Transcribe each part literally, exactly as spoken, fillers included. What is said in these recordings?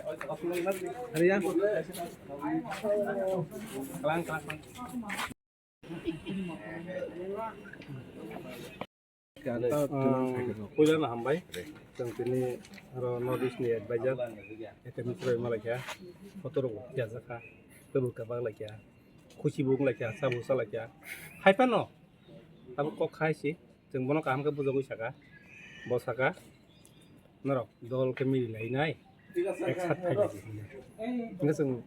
Ari ya. Kalang, kalang, kalang. Ah, puila no hambai. Chwng tini aro North East ni advisor, F M Troy malaikha, photo rok bo phiya jakha, tebuk kebak laikha, khuchi bo wng laikha, cha bo cha laikha. Hai phano abo kok khai si, chwng bono kaham khe bujagwi saka, bo saka, norok dol khe mili lai nai, ek sat phai lai di hinwi. Hwnkhe chwng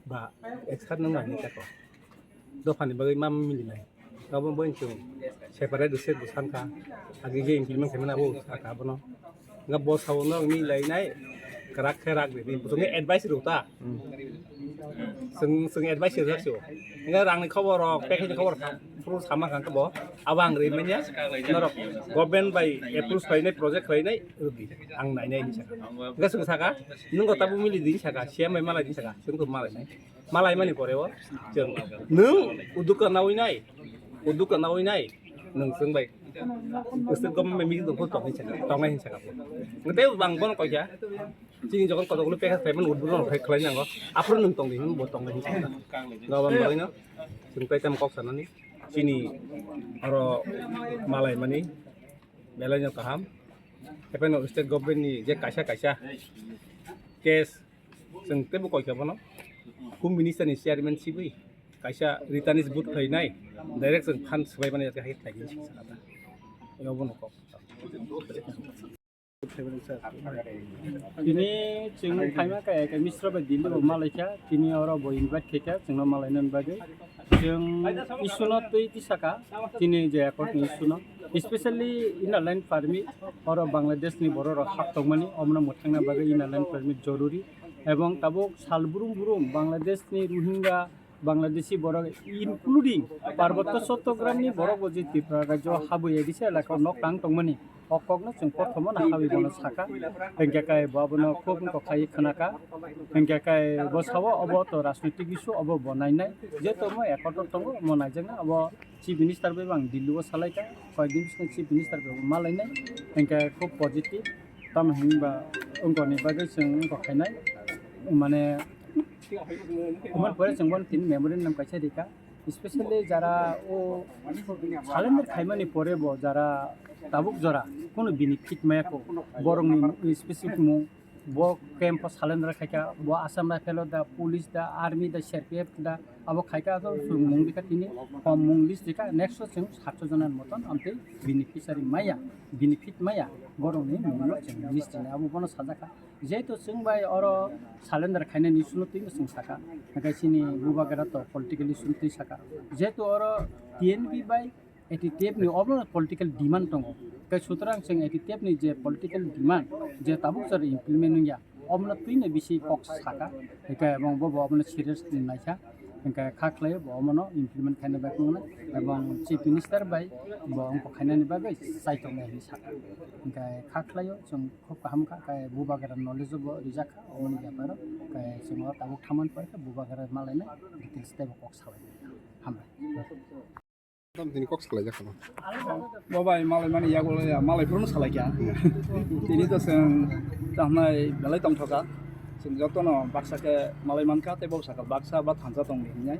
ba ek sat nang nai ni tako. Dophani bagwi ma mili nai. Abo bo chwng separate state bo san kha. Agi je implement khaimani abo saka abono. Nga bo sao norok mili lai nai. Kwrak khe rak di. Chwng advice rw ta. Chwng, chwng advice rw jak sio. Nga rang ni khobor rok, package ni khobor rok, phuru sama kha bo. Abo ang rw manya. Norok government bai approve khlainai, project khlainai, rw di. Ang nai nai hinwi saka. Hwnkhe chwng saka, nwng go tabuk mili di saka, C M bai malai di saka, chwng to malai nai. Malai mani pore o, chwng, nwng uddukka nawi nai, uddukka nawi nai, nwng chwng bai. State government bai meeting tong phuru tong nai saka, tong nai saka. Hwnkhe bang bono koi kha, chini jokhon kotok lo package payment uddukka no khai khlai nango, aphuru nwng tong di, nwng bo tong nai saka. Gaban bagwi no, chwng tai tamo kok sanani, chini oro malai mani, belai no kaham. Hapheno state government ni je kaisa kaisa case chwng teibo koi kha bono. Home Minister ni chairman sibwi kaisa returnees vote khlainai, direct chwng fund swbai mani jate hai khlai di saka ta. Abo no kok. Tini chwng phaima kaya kaya Misra bai Delhi bo malaikha, tini oro bo invite khaikha chwngno malainani bagwi. Chwng issue no twi tisaka, tini je accord ni issue no, especially inner line permit, oro Bangladesh ni borok rok hap tongmani, omono mwthangna bagwi inner line permit joruri. Ebong tabuk sal brum brum Bangladesh ni Rohingya, Bangladeshi borok, including Parbotto Chottogram ni borok bo je Tripura rajyo habwi A D C elaka o nok tang tongmani. O kokno chwng prothomo no habwi bono saka, hwnkhe kai bo abono khub wngkha khai khwnaka, hwnkhe kai bo sao obo to rajnoitik issue obo bo nainai, je tomo accord o tongo omo naijaknai. Obo Chief Minister bai bo ang Delhi o salaikha, koyekdin bising Chief Minister bai bo malainai, hwnkhe khub positive, tamo hinba wngkoni bagwi chwng wngkha khainai, mane, omo pore chwng bono tini memorandum kaisa rikha. Especially jara o surrender khaimani pore bo jara tabuk jora kunu benefit maya kho, borokni specific mung, bo camp o surrender khaikha, bo Assam Rifle o da, police da, army da, C R P F da, abo khaikha, abo chwng mung rikha tini, kom mung list rikha, next o chwng satso jona ni moton amtwi beneficiary maya, benefit maya, borokni mung no chwng list rikha, abo bono sajakha. Jehetu chwng bai oro surrender khainani issue no twi no chwng saka, hwnkhe chini bubagra to political issue no twi saka. Jehetu oro T N P bai A T T F ni obo political demand tongo. Hwnkhe sutrang chwng A T T F ni je political demand je tabuk jora implement wngya, omono twi no bisi kok saka. Hwnkhe ebong bo bo omono serious ni naikha. Hwnkhe kha khlai bo omono implement khaina bagwi wngna, ebong Chief Minister bai bo wngkha khainani bagwi chaitok nai hinwi saka. Hwnkhe kha khlai o chwng Khub kaham kha, khe bubagra knowledge o bo rijak kha, oboni beparo, khe chwng o tabuk thamani pore khe bubagra malainai details tei bo kok salai. Hambai. Tam tini kok salai jak khano. Bo bai malai mani yago ya, malai phuru no salai kha. Tini to chwng tahnai belai tongthoka. Chwng jotono baksa khe malai mankha, tei bo sakha baksa ba thansa tongdi hinwi.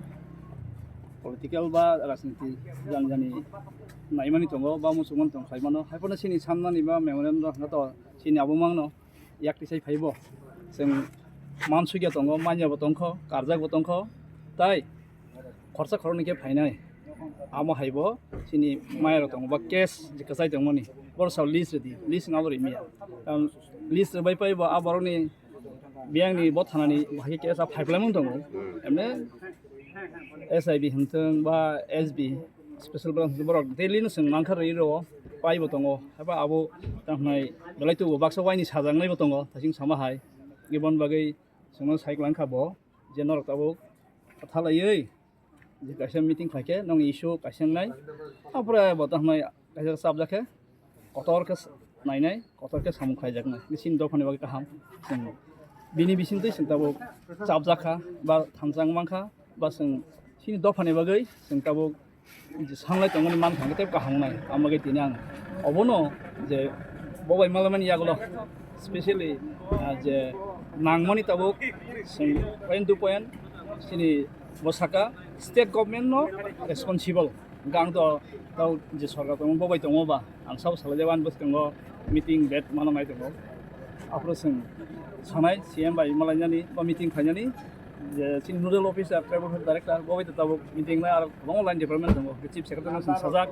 Political ba rajniti jani jani naimani tongo, ba muchungmani tong khlaimano. Haiphano chini sanmani ba memorandum hwnkha to chini abo mangno. Yak tisai phaibo chwng mansukya tongo, manyabo tongkho, karjakbo tongkho, tai khorsa khoroknwi khe phainai. Amo haibo chini mayarok tongo ba case je kwchai tongmani, borok sao list rwdi, list wngabo rwmaya. List rwbai phaibo a borokni biyangni bo thanani bahai case a phaiplaimung tongo. Emne S I B hwnthwng ba S B, special branch hwnthwng, borok daily no chwng mankha rwi rwo, paibo tongo. Haiba abo tamo hwnai belai tubo baksa waini sajaknaibo tongo, thaising sama hai. Iboni bagwi chwngno sai kwlangkha bo, je norok tabuk kwthalaiwi je kaisa meeting khlaikhe nokni issue kaisa wngnai. Apore bo tamo hwnai kaisa chapjakhe, kotor khe nainai, kotor khe samung khlaijaknai. Bini chini dophani bagwi kaham. Chwng bini bisingtwi chwng tabuk chapjakha, ba thansa wngmankha, ba chwng chini dophani bagwi chwng tabuk je sanglai tongmani mankha, hwnkhe tei kaham wngnai. Amo bagwi tini ang obono je bo bai malaimani yagulo specially, ah, je nangmani tabuk chwng point to point chini bo saka state government no responsible. Gang to tau je sorkar tongo bo bai tongo ba ang sabo salai jaba ani bwskango meeting date mano nai tongo. Aphuru chwng sanai C M bai malainani ba meeting khainani je chini nodal officer, tribal health director bo bai to tabuk meeting nai aro kwbangma line department tongo, chief secretary no chwng sajak.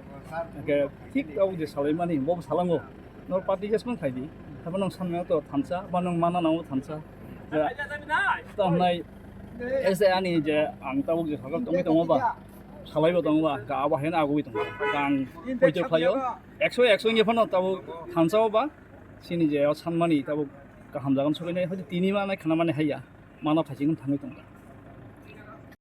Hwnkhe thik tabuk je salaimani bo salango. Nor party jesmang khaidi. Habo nang sanmano to thansa, ba nang mana nango thansa. Tamnai ese ani je ang tabuk je sakal tongwi tongo ba, salai bo tongo ba, ga abo haino agui tongo. Ang poito khlaio. Ekso, ekso ngi phano tabuk thansa ba, sini je o sanmani tabuk kaham jagan sokainai, hoi tini ma nai khana mani haiya. Mano khachi thangwi tongo.